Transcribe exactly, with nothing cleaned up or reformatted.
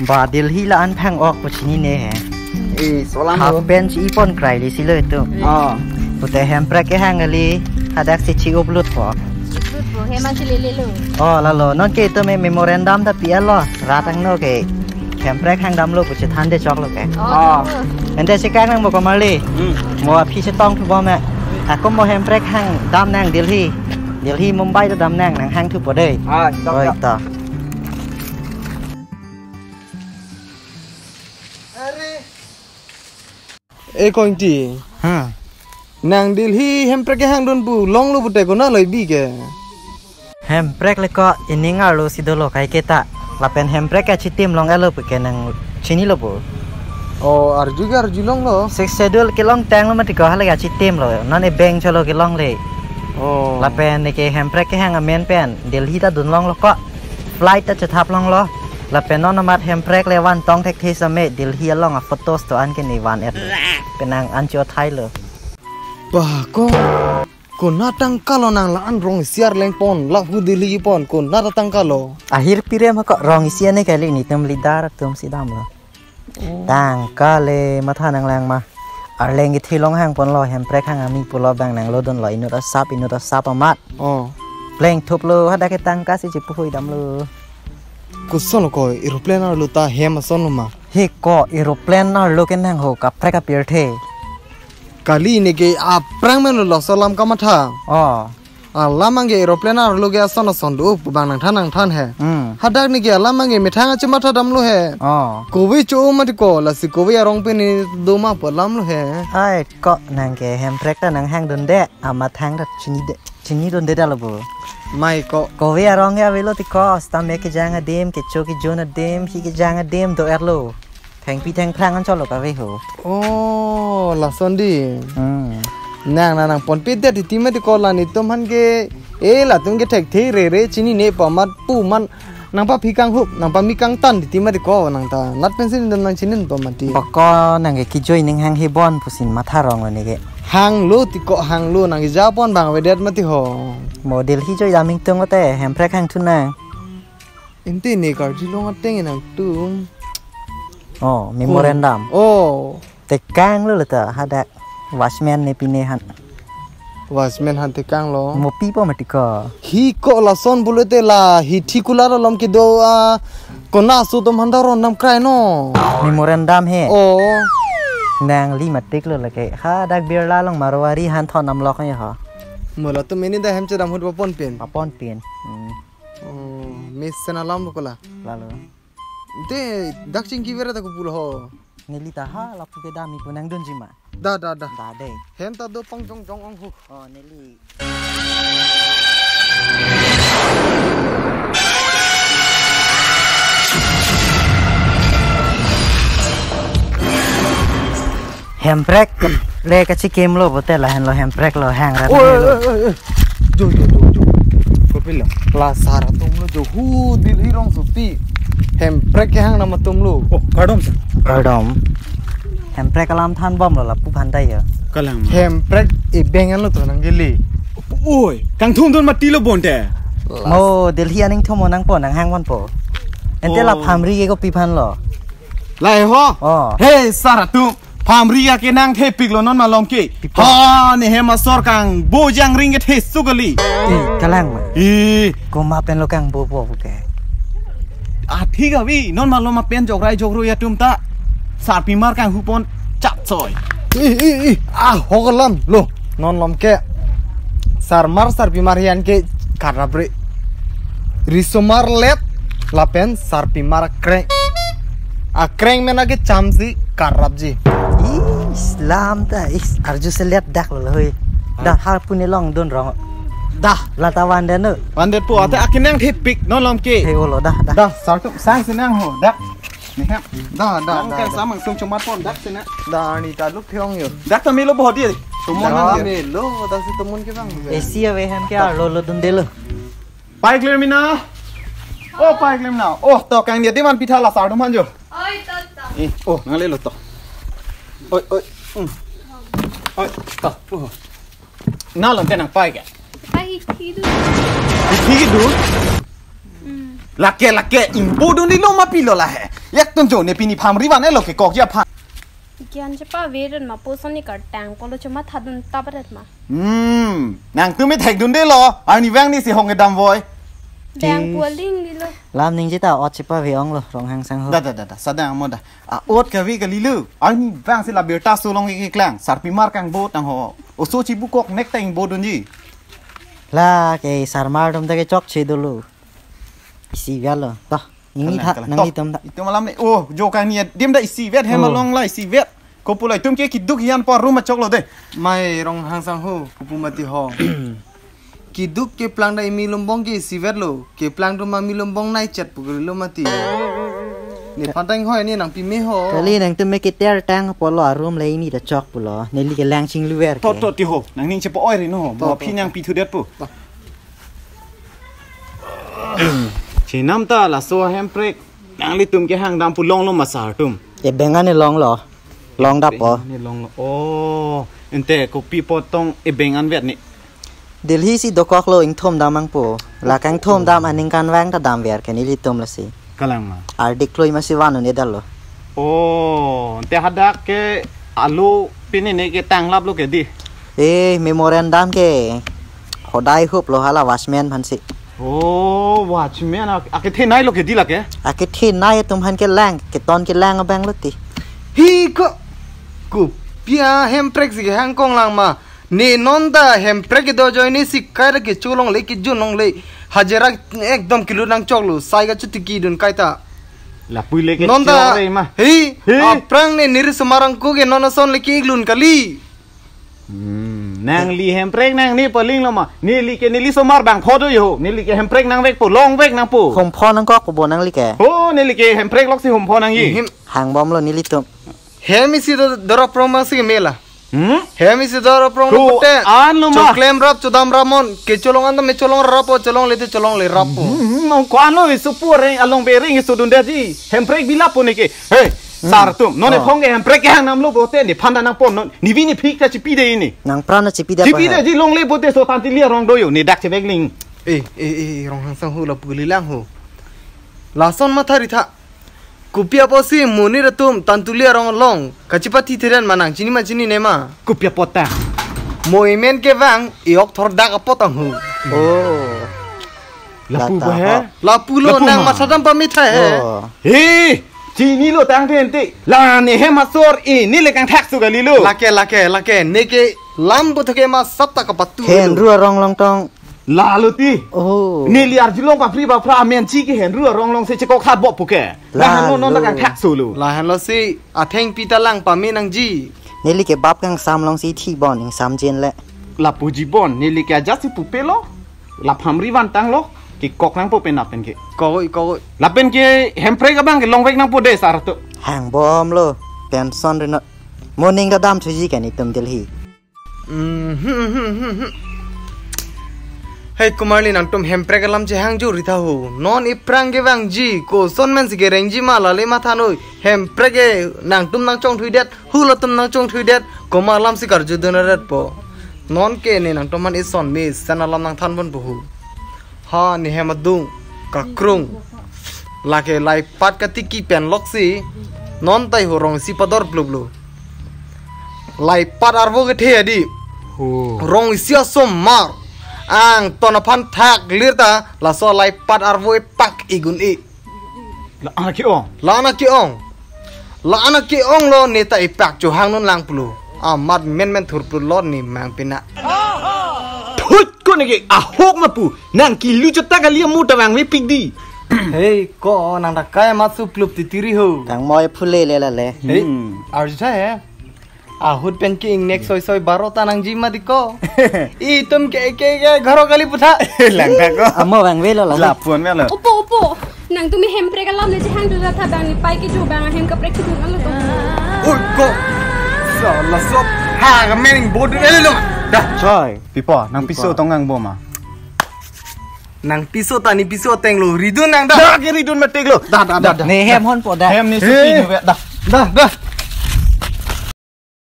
Ba Delhi la-an phang-ok pu chinine he. Eh, solang lo. Half pant chi-i pon krai li si lo itum. Oh. Pute hemprek kehang kali, hadak si chi-upload po. Upload po, he man si lele lo. Oh, lalo. Non ke itum me memorandum ta pi-et lo. Rat angno ke hemprek hang damlo pu chethan de chok lo ke. Oh. Oh. Ante si kang nang mo komarli. Hmm. Mo aphi chetong thu bom me. Ako mo hemprek hang dam nang Delhi. Delhi, Mumbai ta dam nang, nang hang thu po de. Ah, chok, oi, chok. To. Are. Eh, Koingti. Ha. Nang Delhi hemprek kehang dun pu longlo pute konat lo ibi ke? Hemprek le ko ining arlo si dolo kai ke ta. Lapen hemprek ke chitim long elo pu ke nang chinilo pu. Oh, arju ke arjulonglo. Sixth Schedule kelong tanglo mati ko hala ke chitim lo. Non e bank cholo kelongle. Oh. Lapen ne ke hemprek kehang amen pen Delhi ta dun longlo ko. Flight ta chethap longlo. Lapen non amat hemprek le van tong thekthe same Delhi along a photos to an ke ne van-et lo. Penang an cho thai lo. Ba ko, konat tangka lo nang la-an rong isi arleng pon, la hu Delhi pon, konat tangka lo. Ahir pirem ha ko rong isi ane kali netum leader atum si damlo. Oh. Tangka le matha nang lang ma. Arleng kethe long hang ponlo, hemprek hang ami pulo bang nang lodun lo, inut asap, inut asap amat. Oh. Pleng thup lo, hadak ke tangka si chipu hui damlo. Koson lo ko, aeroplane arlo ta hem ason lo ma? He ko, aeroplane arlo ke nang ho, kaprek apirthe. Kali ne ke aphrang men lo, laso alam kamatha. Oh. Alam anke aeroplane arlo ke ason ason do pu bang nangthan nangthan he. Hmm. Hadak ne ke alam anke methang achimatha damlo he. Oh. Kove cho mati ko, lasi kove arong pen ne do ma pu alam lo he. Ai ko, nang ke hemprek ta nang hang dunde, amathang ta chini de, chini dunde dalo bo. Mai ko. Kove arong ke avelo ti ko, stam me kejang adim, kecho kejun adim, hi kejang adim do-et lo. Thengpi thengphrang an cholo kave ho. Oh, lason di. Hmm. Nang, nang, nang ponpedet titi mati ko la netum aphan ke. Eh, latum ke thekthe rere chinine pu amat pu man nang paphi kanghup, nang pame kangtan titi mati ko nang ta. Nat pensi netum nang chinin pu amat ti. Bako nang ke kejoi ning hang hebon pusi matha rong lo ne ke. Hanglo ti ko hanglo nang kejapon bang avedet mati ho. Mo Delhi joi dam ingtung te hemprek hang thu nang. Ante ne karjulong ateng nangtum. Oh, memorandum. Oh. Tekang lo leta hadak watchman ne pine han. Watchman han tekang lo. Mo pi po mati ko. He ko lason pulote la hithi kular alom kedo a kona su tum han daron nam krai no. Memorandum he. Oh. Nangli matik lo lake. Hadak Birla along Marwari han thon nam lok ne ho. Mo latum ini da hem chedam hut papon pin. Papon pin. Hmm. Oh, mes sen alam lo ko la. Lalo. Te dak chingki vera ta ko pulo ho. Neli ta ha lapu ke dam ipu nang dunji ma. Da, da, da. Da de. Hem ta do pang jong jong ong hu. Oh, neli. Hemprek le kachikim lo bote lahenlo hemprek lo hang rat. Oi, lo. Oi, oi, oi. Jo, jo, jo, jo. Kopilo. La sar atum lo jo hu Delhi rongsopi. Hemprek kehang nam atum lo. Oh, kardom sir. Kardom. Hemprek alam than bom lo lapu aphan ta ya. Kalang. Hemprek e bank an lo to nang gili. Oi, kangthum dun mati lo bonte. Mo Delhi aning thum nang po nang hang van po. Ante la Oh. phamri ke kopi aphan lo. Lahei ho? Oh. Hey, sar atum. Phamri akenang thepik lo non malom ke. Pipo. Ha, ne hem asor kangbo jangring kethe su kali. Eh, kalang ma. Eh. Komat pen lo kangbo po ke. Ah, thik avi. Non malom apen jokrai jokroi atum ta. Sarpimar kanghupon chap soi. Ih, ih, ih. Ah, ho kalam lo. Non lom ke. Sarmar sarpimar hian ke karap re. Risomar let lapen sarpimar kreng. Akreng mena ke chamsi karapji. Ih, Islam ta, ih, arju selet dak lo hui. Dah, ah, har puni long dun rong. Dah, lata vande nu. Vande po, ate akenang thepik, non lom ke. He olo, dah, dah. Dah, sartum sang sinang ho, dak. Nih, ha. Dah, dah, dah, dah. Samang sung chomat pon, dak sina. Dah, ni taluk thiong yo. Dak ta melo bohdi. Tumon dah, nang. Melo, dak si tumon ke bang. Esi ave hem ke arlo lo dun delo. Pai klemina. Oh, pai klemina. Oh, to kang dia diman pitha la sar duman jo. Oi, to, to. Eh, oh, nang lelo to. Oi, oi. Hmm. Oi, to. Oh. Na lom tenang pai ke. Pai hithi dun. Hithi dun. Hmm. Lake, lake, ingpu dun di lo ma pilo la he. Piak tum jo, ne pini phamri van elo kekokji aphan. Gyan chepavedet ma, puson ni kartang polo choma thadun tabaret ma. Hmm, nangtum me thekdundelo, arni vang ni si hong kedam voi. Dang Tis. Pualing lilo. Lam ningje ta ot chepave-onglo, Ronghang Sangho. Da, da, da, da, sadang mo da. A, ot kave kalilo, arni vang si la birta sulong keklang, sarpimar kangbot nang ho. Oso chibukok nek ta ingbodunji. La ke sarmar atum ta kechokche dolo. Isivetlo. Toh, ingni Kalang, tha, kalang. Nang Toh, itum tha. Itum alam ni, oh, jo kang ni adim da isivet, hem Oh. along la isivet. Kopulo itum ke kiduk hian por room achoklo de. Mai Ronghang Sangho, kopu mati ho. Kiduk keplang da imi lumbong ke isivetlo. Keplang atum imi lumbong naichet pu kalilo mati. Nephan ta inghoi ni nangpi me ho. Kali nangtum me keter tang polo a-room le ingni ta chok pulo. Neli kelang chingluver Toh, ke. Toh, ti ho. Nangning chepa-oi ri no. Toh, Mo toh, phi nang toh. Pi thudet pu. Toh. Chenam ta laso hemprek. Nanglitum kehang dam pu longlo ma sar atum. Ebeng an longlo. Long dap po. Ebeng an longlo. Oh, ante kopi apot tong ebeng anvet ni. Delhi si dokoklo ingthom dam nangpo. La kangthom dam aningkanvang ta damver ke nelitum lasi. Kalang ma. Ardik kloi masi van un-edetlo. Oh, ante hadak ke alu pini ne ke tanglaplo ke di. Eh, memorandum ke hodai huplo hala watchman aphan si. Oh, watchman ak-, akethenei lo ke di lake? Akethenei atum aphan kelang, keton kelang abang lo ti. Hi ko, kopi ahemprek si kehang konglang ma. Ne non ta hemprek kedo ajoine si kai ra kecholongle kejunlongle. Hajira ekdom kilut nangchoklo, sai kachotiki dun kaita. Lapu le ke Non ta, chore ma. Hi, Hi. Aphrang ne neri somarang ko ke non ason le ke-iklun kali. Hmm, nangli hemprek nangli palinglo ma. Neli ke neli somar bang phodo yo. Neli ke hemprek nangvekpo, longvek nangpo. Hum pho nangkok po bo nangli ke. Oh, neli ke hemprek lok si hum pho nangji. Him. Hangbomlo nelitum. Hem isi do dora proma si mela. Hmm? Hem isi dora proma Ko pute. An lo ma. Choklem rap chodam ramon. Kecholong an ta me cholong rapo, cholongle te cholongle rapo. Hmm, hmm, ko-an lo isu pure along bering isu dunde ji. Hemprek bilap po ne ke. Hey, Hmm. Sar atum, non Oh. ephong ke hemprek kehang namlo bote, nephan ta nangpon non, nevi nephik ta chipi de ini. Nangpran ta chipi de Chipi apa de hai? Ji longle bote so Tantuli arong do yo, ne dak chevekling. Eh, eh, eh, Ronghang Sangho lapu kalilang ho. Lason matha ri tha. Kopi apot si monit atum Tantuli arong along kachipathi theren ma nang chini ma chinine ma. Kopi apot ta. Mo emen kevang, e-ok thordak apot ang ho. Oh. Lapu Lata ba he? Ho. Lapulo Lapu nang ma. Matha dam pamit hai he. Oh. He, chinilo tangte ante. La ne hem asor ini le kangthak su kalilo. Lake, lake, lake. Ne ke lam buthu ke ma sap ta kapatu. Henru arong along tong. Lalo ti. Oh. Neli arjulong papri papra amen chi ke henru arong along si chekok hat bo puke. Lalo. Lahenlo non ta kangthak sulo. Lahenlo si athengpi ta lang pame nangji. Neli ke bap kangsam along si thibon ingsam jen le. Lapuji bon, neli ke ajat si pupelo. Laphamri vantanglo, kekok nangpo penap pen ke. Koi, koi. Lapen ke hemprek abang ke longvek nangpo de sar atum. Hangbomlo, tension rinot. Mo ning ta damthuji ke netum Delhi. Hmm, hmm, hmm, hmm, hmm. Hei, komarli nangtum hemprek alam chehang jur ri tha ho. Non iphrang kevangji, koson men si kerengji ma lale matha noi. Hemprek ke nangtum nangchongthuidet. Hulatum nangchongthuidet, komat alam si karjudun aret po. Non ke ne nangtum aphan ison mesen alam nangthan ponpo ho. Ha, ne hem adung, kakrung. Lake laipat katiki pen lok si, non tai ho rong isi pador pluplo. Laipat arvo kethe adi. Ho. Rong isi asomar. Angton aphan thaklir ta, laso laipat arvo epak igun i. La anak ke-ong. La anak ke-ong. La anak ke-ong lo ne ta ipak chohang non lang pulo. Amat men men thur pulo ne mang pina. Thut ko ne ke ahok ma pu. Nang kilu chota kali amu ta vangve pik di. Hei ko nang ta kai amat suplup titiri ho. Kang moi phule le la le. Hei, Hmm. Arju tha he. Ahut pen ke ingnek soi soi baro ta nangji ma di ko. Itum ke ke ke gharo kali putha. Langta ko. Amo vangvelo la. Lapuan me lo. Opo, opo. Nangtum hemprek alam le chehang tu tha bang ne pai ke jo bang hem kaprek tu alo to. Oi ko. Sala sop. Ha ka mening bodu ele lo. Dah. Choi. Pipo, nang piso Pipo. Tong ngang bo ma. Nang piso ta ne piso ateng lo, ridun nang dah. Dah ke ridun metik lo. Dah, dah, dah, dah. Ne hem hon po dah. Hem ne supi Eh. Ne dah. Dah, dah.